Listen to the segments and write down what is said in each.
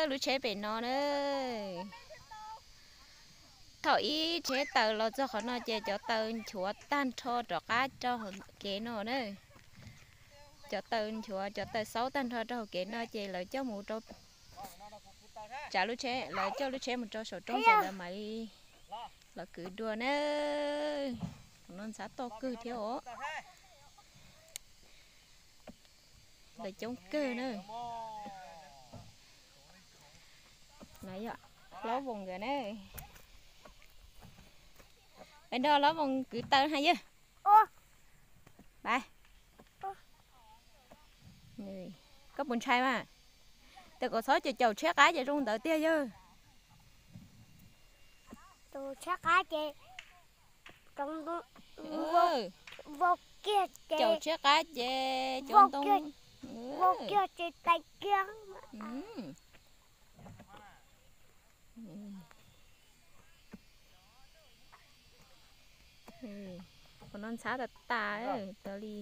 Lub tsheb pem no na. Thaum ib tsheb taws los txog qhov no ces cov taws nchuav tag nrho rov qab rau hauv kev no na. Cov taws nchuav, cov taws xaub tag nrho rau hauv kev no ces lawv coj mus rau, tsav lub tsheb, lawv coj lub tsheb mus rau saum roob ces lawv mam li los kwv dua na. Tus no ntxhab toj kawg thiab os. Lawv coob kawg na. Hlob Voos nkawd na. Nrog Hlob Voos kwv taws hais yawg. Koj puas ntshai mas? Ces kom txhob caum caum tsheb qab ces zoo ntawd tiag yawg. Tsheb qab ces, caum tsheb qab ces cov ntoo vau kiag ces tag kiag. Qhov no ntxhab tas tas, tas li.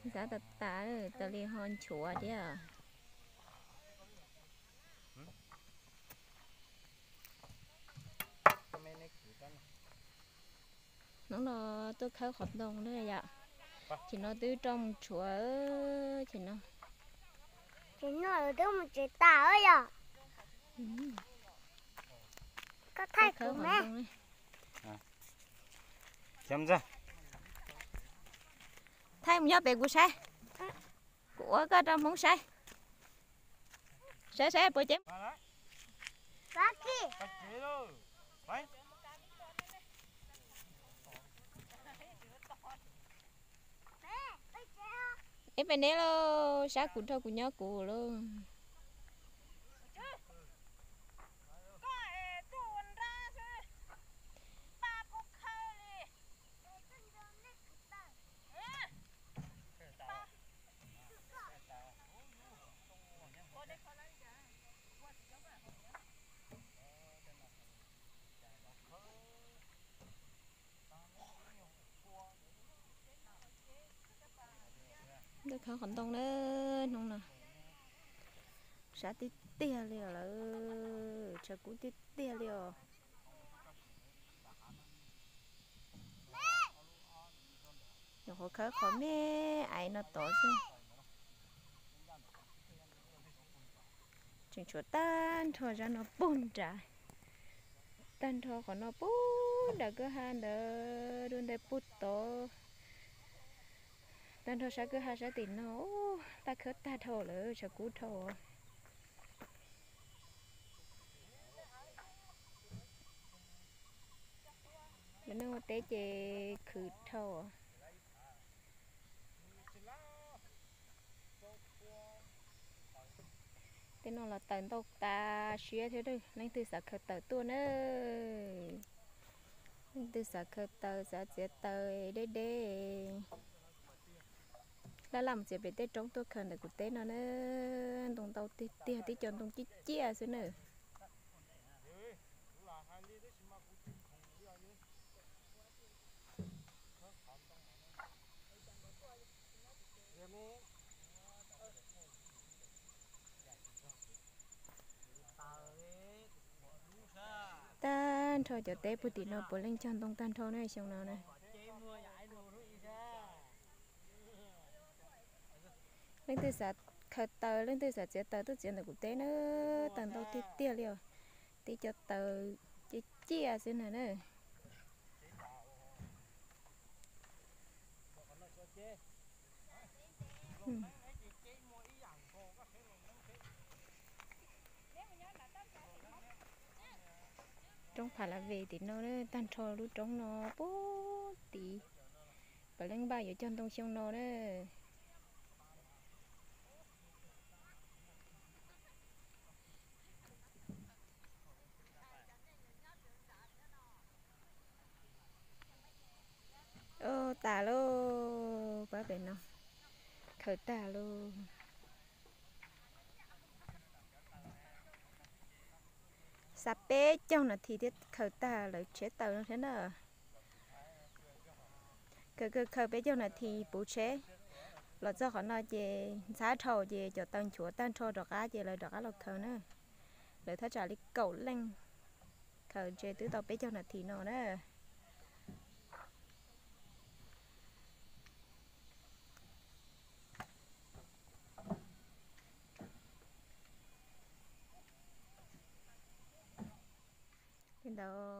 Ntxhab tas tas, tas li ho nchuav thiab. Hnub no tuaj khawb qhov ntoo na yom. Ces no twb rau mus tshuav ces no. Ces no twb mus tsev tas yom. Koj thaij kuv me. Thaij mus nyob pem kuv saib. Kuv ua koj rau Hmoob saib. Saib saib puas ceeb. Ib peb neb lauj, sab kuv dhau kuv nyob kuv lauj. Tuaj khawb qhov ntoo na, hnub no sab tiag tiag li os lawm, tshav kub tiag tiag li os. Nyuam qhuav khawb qhov me aiv no tod xwb. Tseem tshuav tag nrho zaj no puag nrad, tag nrho qhov no puag nram kwj ha ntawd dua ntawd puag tod, tag nrho sab kwj ha sab tim no. Paj khawb tag dhau lawm, tshav kub dhau. Lawv neej ua teb ces khwv dhau. Tej no los taws ntau tas siab thiab, leej twg xav khaws taws tuaj na. Leej twg xav khaws taws xav txiav taws deb deb, laj laj mus txiav pem tej roob tuaj khaws ntawm kuv teb no na. Ntoo ntau tiag tiag, tib co ntoo ciaj ciaj xwb na. Tag nrho cov teb puag tim no puav leej cog ntoo tag nrho na xyoo no na. Leej twg xav khaws taws, leej twg xav txiav taws tuaj txiav ntawm kuv teb na. Taws ntau tiag tiag li os. Tib co taws ciaj ciaj xwb na na. Roob Pha La Ve tim no, tag nrho lub roob no puag tid, puav leej npaj yuav cog ntoo xyoo no na. Ua tas lauj, pab pem no khaws tag lauj. Xav peb caug nas this thiab khaws tag lawv tsheb taws no thiab na. Khaws khaws khaws peb caug nas this puv tsheb los txog qhov no ces ntxhab dhau ces cov taws nchuav tag nrho rov qab ces lawv rov qab los khaws na. Lawv thaj tsam li kaum leej khaws ces twb tau peb caug nas this no na. Li ntawd